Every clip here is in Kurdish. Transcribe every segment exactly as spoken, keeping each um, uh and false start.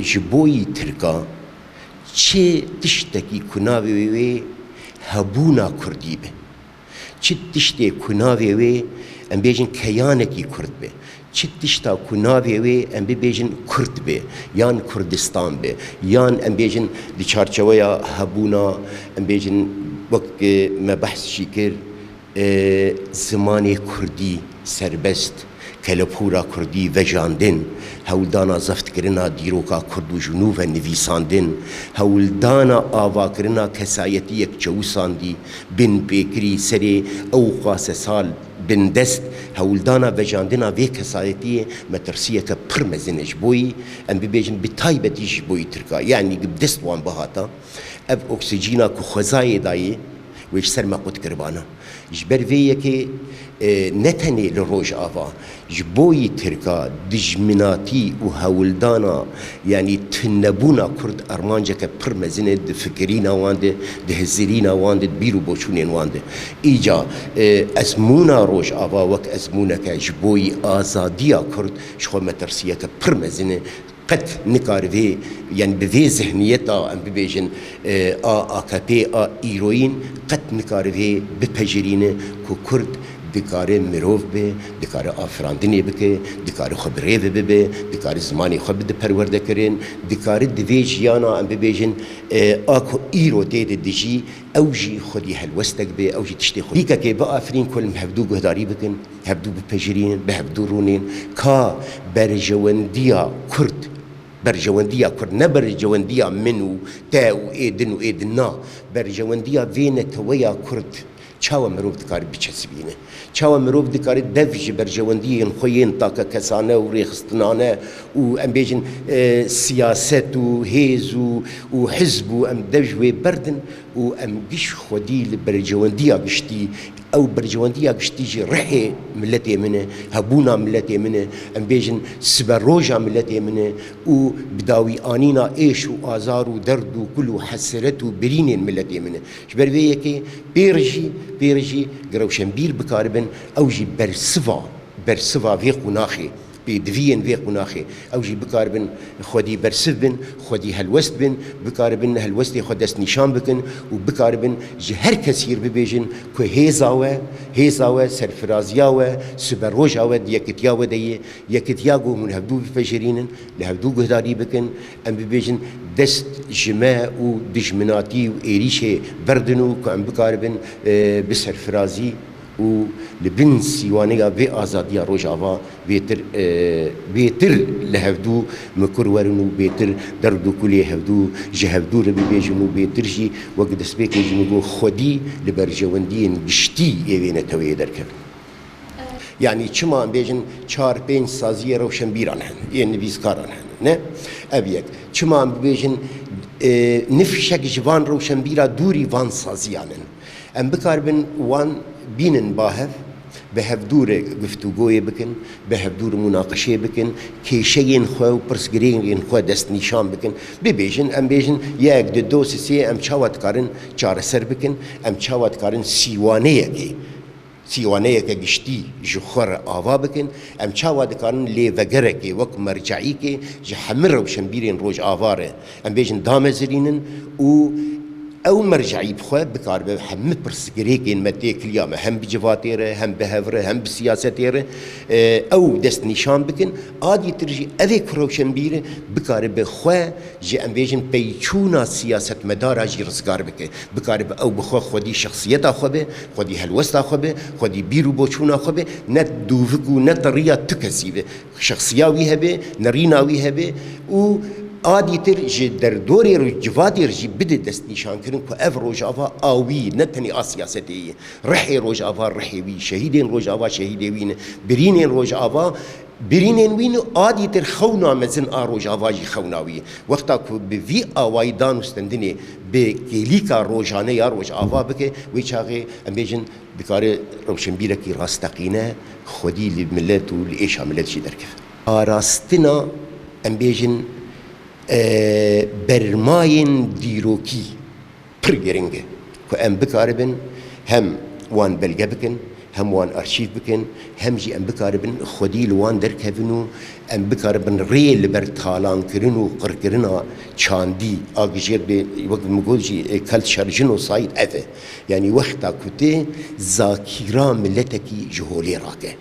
Ji bo yî Tirka çi tiştekî ku navê wê hebûna Kurdî be, çi tiştê ku navê wê, em bêjin, keyanekî Kurd be, çi tişta ku navê wê em bibêjin Kurd be, yan Kurdistan be, yan em bêjin di çarçeweya hebûna, em bêjin, wek, e, me behs jî kir, e, zimanê Kurdî serbest, kelepûra Kurdî vejandin, hewldana zeftkirina dîroka Kurd û ji nû ve nivîsandin, hewldana avakirina kesayetiyek çewisandî, binpêkirî serê ew qase sal bindest, hewldana vejandina vê kesayetiyê metirsiyeke pir mezin e ji bo yî, em bibêjin, bi taybetî ji bo yî Tirka, yanî bi dest wan bihata. Ev oksîjîna ku xwezayê dayê, wê ji ser me qut kiribana. Ji ber vê yekê, e, ne tenê li Rojava, ji bo yî Tirka dijminatî û hewldana, yanî tunebûna Kurd armanceke pir mezin e di fikirîna wan de, di hizirîna wan de, di bîr û boçûnên wan de. Îca, e, ezmûna Rojava wek ezmûneke ji bo yî azadiya Kurd ji xwe metirsiyeke pir mezin e. Qet nikare vê, yanî bi vê zihniyeta, em bibêjin, e, a A K P, a îroyîn, qet nikare vê bipejirîne ku Kurd dikare mirov be, dikare afirandinê bike, dikare xwe bi rê ve bibe, dikare zimanê xwe bide perwerdekirin, dikare di vê jiyana, em bibêjin, e, a ku îro tê de dijî, ew jî xwedî helwestek be, ew jî tiştê xwedî. Dîkekê biafirîn ku em hevdû guhdarî bikin, hevdû bipejirînin, bi hevdû rûnên, ka berjewendiya Kurd, berjewendiya Kurd, ne berjewendiya min û te û ê din û ê din, na, berjewendiya vê neteweya Kurd çawa mirov dikare biçesibîne? Çawa mirov dikare dev ji berjewendiyên xwe yên takekesane û rêxistinane û, em bêjin, e, siyaset û hêz û, û hizb û em dev ji wê berdin û em giş xwedî li berjewendiya giştî, ew berjewendiya giştî jî rihê miletê min e, hebûna miletê min e, em bêjin siberoja miletê min e û bidawîanîna êş û azar û derd û kul û hesret û birînên miletê min e. Ji ber vê yekê pêr jî, pêr jî gi rewşenbîr bikaribin, ew jî bersiva, bersiva vê qunaxê, pêdiviyên vê qunaxê, ew jî bikaribin xwedî bersiv bin, xwedî helwest bin, bikaribin helwestê xwe destnîşan bikin û bikaribin ji her kesî re bibêjin ku hêza we, hêza we, serfiraziya we, siberoja we di yekitiya we de ye, yekitiya ku hûn hevdû bipejirînin, li hevdû guhdarî bikin, em bibêjin dest ji me û dijminatî û êrîşê berdin û ku em bikaribin, e, bi serfirazî û li bin sîwaneya vê azadiya Rojava bêtir, e, bêtir li hevdû mikur werin û bêtir derd û kulê hevdû ji hevdû re bibêjin û bêtir jî wek destpêkê jî min got xwedî li berjewendiyên giştî ê vê neteweyê derkevin. Yanî çima em bêjin çar pênc saziyê rewşenbîran hene, yên nivîskaran hene, ne? Ev yek. Çima em bibêjin, e, nifşek ji van rewşenbîra dûrî van saziyan in? Em bikaribin wan bînin ba hev, bi hevdû re guftûgoyê bikin, bi hevdû re mûnaqişê bikin, kêşeyên xwe û pirsgirêkên xwe destnîşan bikin. Bibêjin, em bêjin, yek, du, du, sê, sê, em çawa dikarin çareser bikin, em çawa dikarin sîwaneyekê, sîwaneyeke giştî ji xwe re ava bikin, em çawa dikarin lêvegerekê wek merceîkê ji hemî rewşenbîrên Rojava re, em bêjin, damezirînin û ew merceî bi xwe bikaribe hemî pirsgirêkên me têkiliya me, hem bi civatê re, hem bi hev re, hem bi siyasetê re, e, ew destnîşan bikin. A dîtir jî evê ku rewşenbîr e, bikaribe xwe ji, em bêjin, peyçûna siyasetmedara jî rizgar bike. Bikaribe ew bi xwe xwedî şexsiyeta xwe be, xwedî helwesta xwe be, xwedî bîr û boçûna xwe be, ne dûvik û ne teriya tu kesî be. Şexsiya wî hebe, nerîna wî hebe û a dîtir ji derdorê re, civatê re jî bide destnîşankirin ku ev Rojava a wî, ne tenê a siyasetê ye. Rihê Rojava rihê wî, şehîdên Rojava şehîdê wî ne, birînên Rojava birînên wî ne, a dîtir xewna mezin a Rojava jî xewna wî ye. Wexta ku bi vî awayî dan û stendinê bi kêlîka rojane ya Rojava bike, wê çaxê em bêjin dikare rewşenbîrekî rasteqîne xwedî li milet û li êşa milet jî derkeve. Parastina, em bêjin, e, bermayên dîrokî pir giring e ku em bikaribin hem wan belge bikin, Hem wan arşîv bikin, hem jî em bikaribin xwedî li wan derkevin û em bikaribin rê li ber talankirin û qirkirina çandî a gijêr bê, wek min got jî, e, Kalt Chargenocide ev e. Yanî wexta ku tê zakîra miletekî ji holê rake.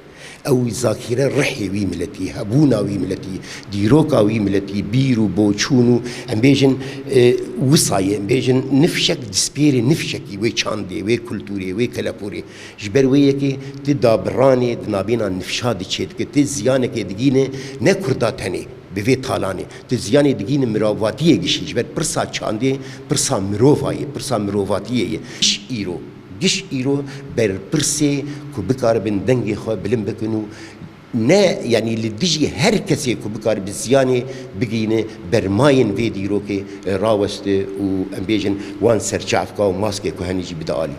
Ew zakîre rihê wî miletî, hebûna wî miletî, dîroka wî miletî, bîr û boçûn û em bêjin, e, wisa ye, em bêjin nifşek dispêrê nifşekî wê çandê, wê kultûrê, wê keleporê. Ji ber wê yekê ti dabiranê di nabêna nifşa de çêdike, ti ziyanekê digîne ne Kurda tenê bi vê talanê. Ti ziyanê digîne mirovatiyê gişî, ji ber pirsa çandê, pirsa mirova ye, pirsa mirovatiyê ye. Giş îro, giş îro berpirsê ku bikaribin dengê xwe bilind bikin û ne, yanî li dijî her kesê ku bikaribe ziyanê bigihîne, bermayên vê dîrokê, e, raweste û em bêjin wan serçavka û maskê ku henî jî bide alî.